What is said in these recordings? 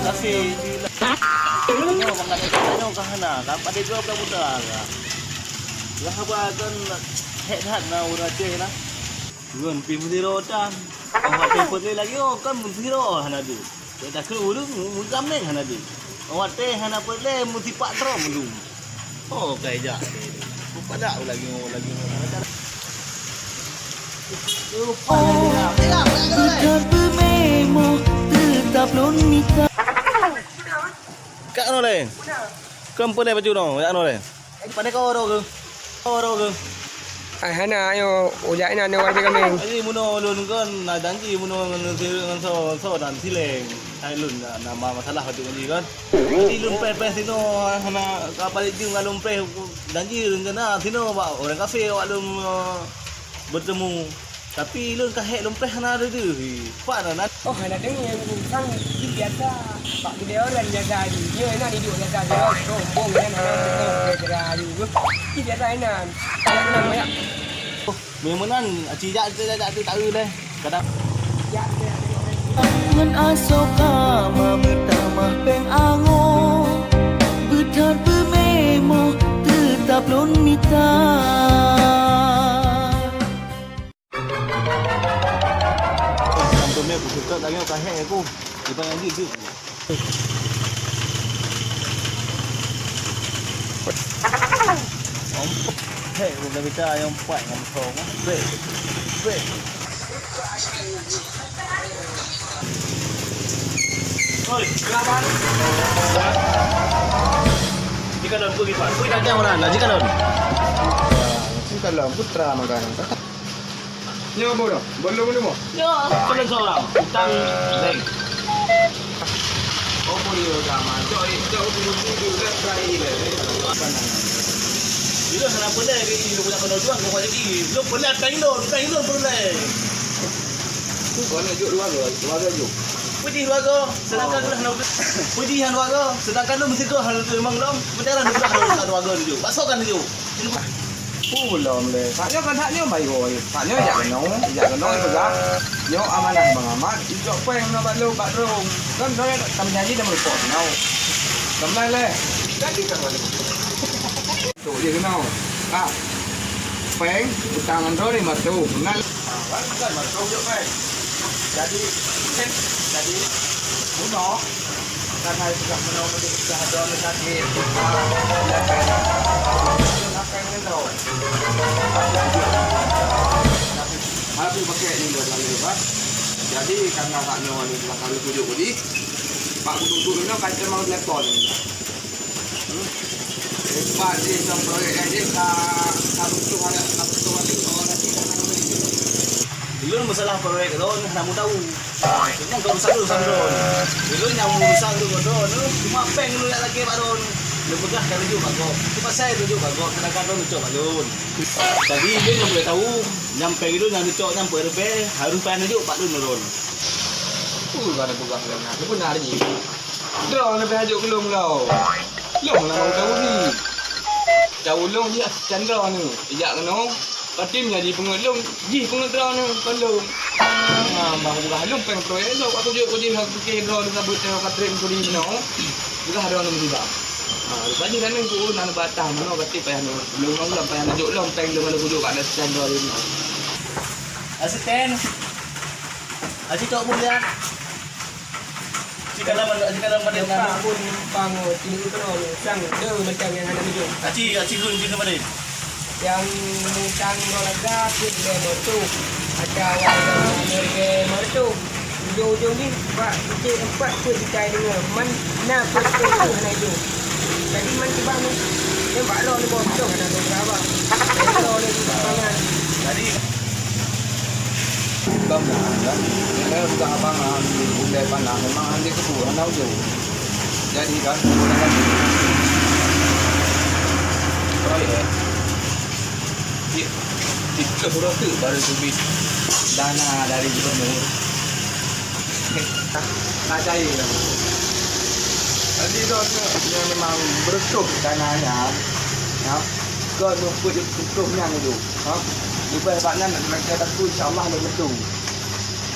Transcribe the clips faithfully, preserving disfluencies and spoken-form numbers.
Tapi nyoe bang, nyoe ka hana, ka padé gob ka buta ka. Lah haba kan hék that na ureueng Aceh na. Ngon pi meusiro tan. Watèe peureulèe lagi, oh, kan meusiro hana deuh. Takheun ureueng meugaméng hana deuh. Watèe hana peureulèe meusipak droe meulung. Oh, ka ijak. Padak lagi, lagi. Beukan peumemoh teutap lôn mita. Kak Noleh. Kan peureulèe baju nyoe, Kak Noleh. Pandai kau ro ke? Kau ro ke? Ai hana, ayo, ujak inan nyoe warga kami. Jadi meunoe lôn kan na janji meunoe ngon si, ngon so, so dan sileng. Hai lôn na, na ma-, masalah batu janji kan. Jadi lôn péh-péh sinoe hana ka balik jeuem ngon lôn péh janji rencana sinoe bak orang kafé awak lôn, eh, bertemu. Tapi lôn ka hék lôn péh hana deuh. Pat na, na. Oh, hana deungoe nyang sang, jih biasa. Pak Gede orang biasa ni. Dia enak hidup biasa. Dia rombong kan, orang bukan gara-gara ni. Jih biasa enak. Enak, enak, banyak. Oh, memang meunan, aci jak, jak, jak, jak, tak deh. Kadang. Ngon asoe ka ma meutamah péng angoe, beuthat peumemoh teutap lôn mita. Sampoe mé kuseutôt lagèe ka hék aku. Dipan lagi tu. Hék, bukan kita yang empat yang besar. Bek. Bek. Oi, kenapa? Jika dalam pergi, Pak. Pergi dah orang, jika dalam. Jika dalam putra makan. Nyoe boh dah. Belum, belum. Ya, kena seorang. Utang bank. Oh, boleh utang. Cok, cok, cok, cok, cok, cok, cok, cok. Bila hana pernah lagi, lu punya kena jual, kau lagi. Lu pernah tank down, tank down pernah. Kau nak juk dua go, dua go juk. Puji dua go, sedangkan lu hana, puji hana dua go, sedangkan lu mesti go hana tu memang long. Betul lah, lu hana dua go juk. Masukkan juk. Ulôn lé. Sak nyoe kan sak nyoe bayu. Sak nyoe jak keunoe, jak keunoe peugah. Nyoe amanah Bang Amat, icok péng na bak lôn bak droe. Kan droe ka meujanji dan meureumpok keunoe. Keumalai lé. Jadi ka balik. Tu je keunoe. Ah. Péng utang ngon droe lima reutôh. Nan. Ah, kan, kan, lima reutôh jok péng. Jadi, jadi, bunoe. Kan hai sudah meunoe meunoe sudah ada ni sakit. Malam tu pakai ni dah lalu, Pak. Jadi karena tak nyawa ni belakang tu tujuk tadi. Pak kutuk tu ni kan memang telepon ni. Hmm. Hebat ni, dong proyek ni, tak, tak butuh ada, tak butuh ada orang lagi. Lôn masalah proyek droe hana meudawu. Ah, nyan keurusan lôn sama droe. Lôn nyang urusan lôn ngon droe, cuma péng lôn nyang lakèe bak droe. Lôn peugah ka tuju bak gob. Cuma sai tuju bak gob, sedangkan droe tuju bak lôn. Jadi, lôn nyang boleh tahu, nyang péng lôn nyang tuju nyang peureubèe, harôh payah tuju bak lôn droe. Uh, ka na peugah lôn nyan. Beuna jih. Droe leubeh ajoh keu lôn lom. Lôn lam tahu ni. Tahu lôn jih chandra ni. Ijak keunoe. Pati meunyo jipeungeut lôn, jih peungeut droe ni, kon lôn. Ha, bah peugah lôn péng proyek lôn, aku jok ku jih, aku pikir droe ni sabut tengok katrek meuturi jinoe. Peugah droe ni musibah. Ha, lepas jih kan ku nan batah meunoe batik payah lôn. Lôn lôn payah jok lôn péng lôn lalu jok kat asisten droe ni. Asisten. Aci tok bulian. Aci kalam, aci kalam pada. Pak pun pang tidur kena sang de macam yang ada tujuh. Aci, aci hun jin kembali. Yang mutang roda pun de motu. Ada awal harga mertu. Ujung-ujung ni pak, cek empat pun dikai dengan man na pun tu na itu. Jadi man kiban ni. Dia bak roh ni bosong ada tu berapa. Roh ni bak pangan. Jadi Bang, kan? Memang sudah abang ambil gulai panah, memang ambil kebun, hana ujung. Jadi, kan? Proyek. Ti-, tiga puluh tu baru tubit dana dari gubernur. Tak cair. Jadi, tu, dia memang beretup dananya. Ya. Kau nunggu di tutup nyan tu. Ha? Lepas bak nyan, mereka takut insya Allah dia betul.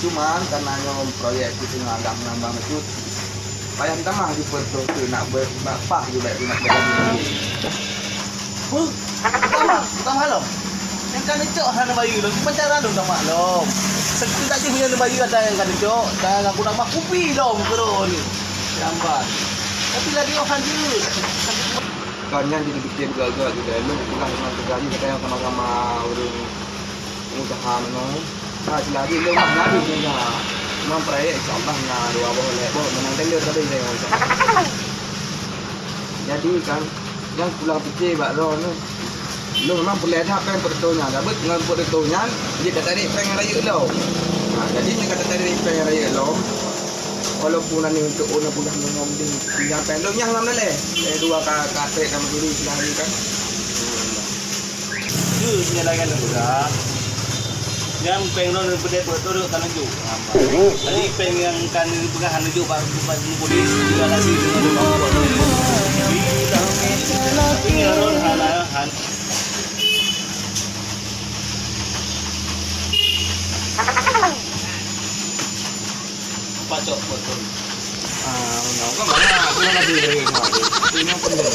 Cuma karena nyoe proyek tu tengah agak mengambang betul. Payah tamah di perut tu nak ber-, nak pah juga nak berani. Huh? Tamah, tamah lom. Nyang ka neucok hana bayeue lom. Kiban cara lom tamah lom. Sekedak jih nyang neubayeue ada nyang ka neucok. Dan aku nak mah kupi lom keudroe ni. Jambat. Tapi lagi oh hanjeuet. Kan nyan jadi pikir juga-juga juga. Lôn pulang dengan kerja ni, kita yang sama-sama ureueng pengusaha meunoe. Ha, selagi lôn mah na deuh usaha. Memang proyek insya Allah na dua boh, lhèe boh, memang tender tapi saya insya Allah. Jadi kan, nyang pulang pikir bak lôn tu, lôn memang peureulèe that péng peureutôh nyan. Sabab ngon peureutôh nyan, jeuet ka tarék péng nyang rayeuk lom. Ha, jadi nyan ka tarék péng nyang rayeuk lom, walaupun na untuk ureueng peugah ngon deh, tinggal péng lôn nyang lam lalè. Eh, dua ka, ka trek sama dulu istilah ni kan. Keu penyelenggara negara, nyang péng lôn peudeh buat turut ka neujok. Jadi péng nyang ka neupeugah neujok bak, bak polis, juga lagi dengan lima puluh. Tapi nyang lôn hana, hana. Pacok betul. Ah, undang kan banyak. Terima kasih dari semua. Ini yang penting.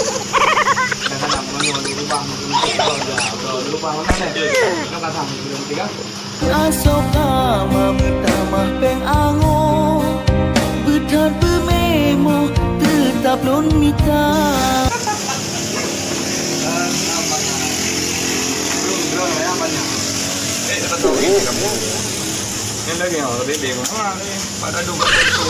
Kadang-kadang menyuruh lubang, menyuruh lubang, menyuruh lubang, mana deh? Kita kata menyuruh tiga. Asoe ka meutamah péng angoe, beuthat beumemoh teutap lôn mita. Eh, kata tahu ini kamu. Ini lagi yang lebih bingung. Ah, ni pada dua puluh tu.